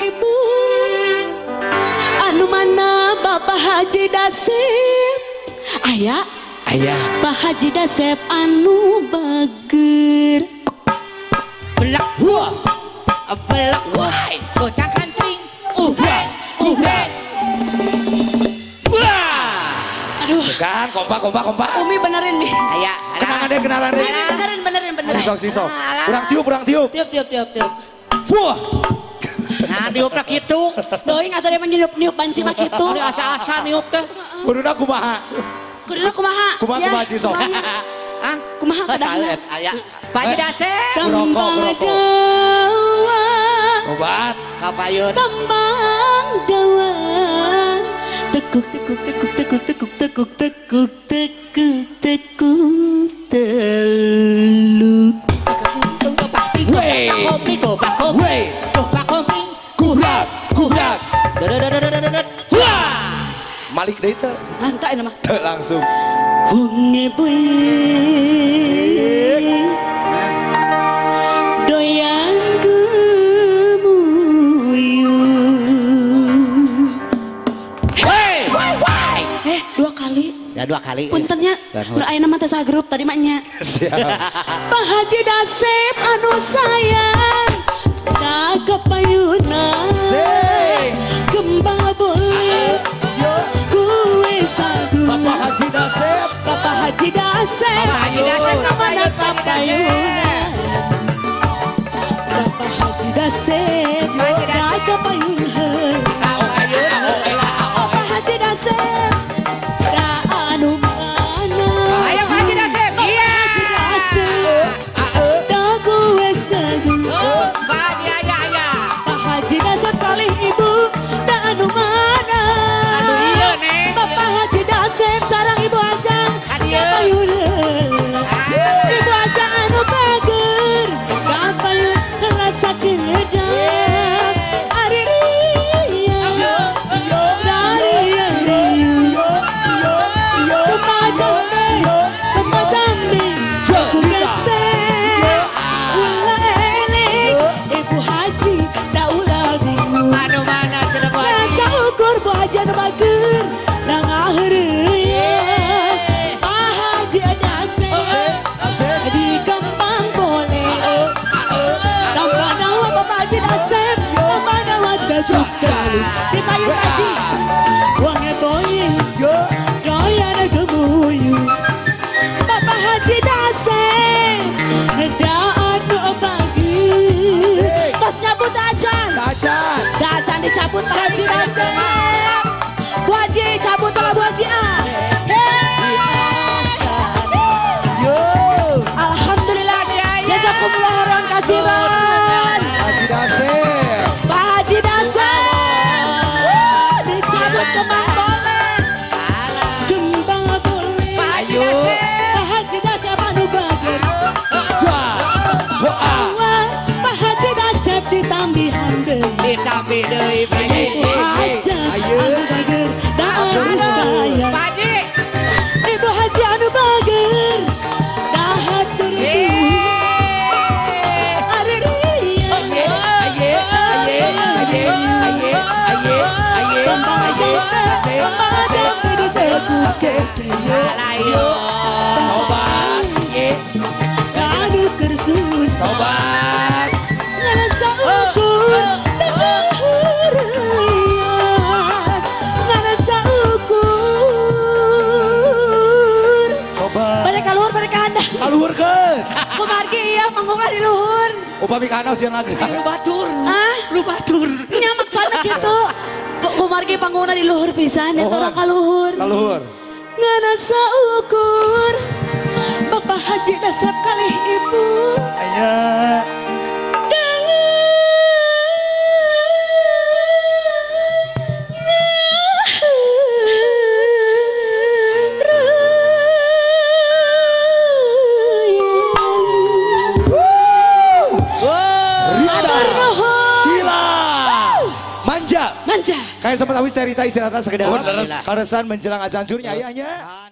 ibu. Anu mana Bapak Haji Dasep? Aya. Aya. Pak Haji Dasep anu bager. Belak wah. Belak wah. Bocah kancing. Ubrek, ubrek. Wah. Aduh. Kan kompak kompak kompak. Umi benerin nih. Aya. Kenalan deh, kenalan deh. Benerin, benerin, benerin. Sisok, sisok. Kurang tiup, kurang tiup. Tiup, tiup, tiup, tiup. Wah. Nah, niupna kitu. Doing atuh emang niup banci mah kitu. Ini asa-asa niup teh. Kuduna kumaha? Kuduna kumaha? Kumaha kumaha Cisok? Ah, kumaha kadahna? Aya. Pak Haji Dasep. Rokok, rokok. Obat. Kapayun. Kembang dawa. Tekuk tekuk tekuk tekuk tekuk tekuk tekuk tekuk tekuk teluk. Weh. Kubrak, kubrak. Malik deui teu. Lantai nama. Teu langsung. Bunge boy. Doyan gemuyu. Hey, dua kali. Ya dua kali. Puntennya, nu aya nama teh sagrup tadi mah nya. Siap. Pak Haji Dasep anu sayang. Kapayuna kembang boleh kue sagu. Bapak Haji Dasep, Bapak Haji Dasep, Bapak Haji Dasep mana kapayuna. Bapak Haji Dasep, kapayuna. Bapak Haji Dasep, da anu mana? Ayo Pak Haji Dasep, iya. Da kue sagu. Haji Dasep kalih ibu da anu mana? Anu iya neng. Bapak Haji Dasep sareng ibu aja kapayun. Ibu aja anu bager kapayun rasa kedap. Ari ria, dari ria. Kembang jambe, kembang jambe, kubete. Ulah eling ibu haji. Anu mana cenah Bu Haji? Rasa ukur Bu Haji anu bager nang aheureun. Pak Haji Dasep di kembang boleh. Tambah dawa Bapak Haji Dasep, tambah dawa gajuh dalu. Di payun haji, wange boying, doyan gemuyu. Bapak Haji Dasep, da anu bager. Tos nyabut acan. Acan. Acan dicabut Pak Haji Dasep. Bu Haji cabut lah Bu Haji ah. Alhamdulillah. Jazakumullah khairan kasiran. Haji Dasep. Pak Haji Dasep. Dicabut kembang boleh. Kembang boleh. Pak Haji Dasep. Pak Haji Dasep anu bager. Pak Haji Dasep ditambihan deui. Ditambih deui Pak Haji. Ibu haji anu bager da anu sayang. Pak Haji. Ibu haji anu bager da hatur nuhun. Ari ria. Aye, aye, aye, aye, aye, aye, aye, asik, asik, asik, Alayo. Tobat, anu keur susah. Tobat. Ngarasa ukur ngarasa ukur. Tobat. Bade ka luhur bade ka handap. Ka luhur keun. Kumargi ieu manggunglah di luhur. Upami ka handap sieun lagi. Lu batur. Hah? Lu batur. Nya maksana kitu. Kumargi panggungna di luhur pisan eta orang ka luhur. Ka luhur. Ngarasa ukur. Bapak Haji Dasep kalih ibu. Aya. Manja. Manja. Kayak sempat habis Rita istirahat sekedar. Oh, Karesan menjelang ajan surnya ayahnya.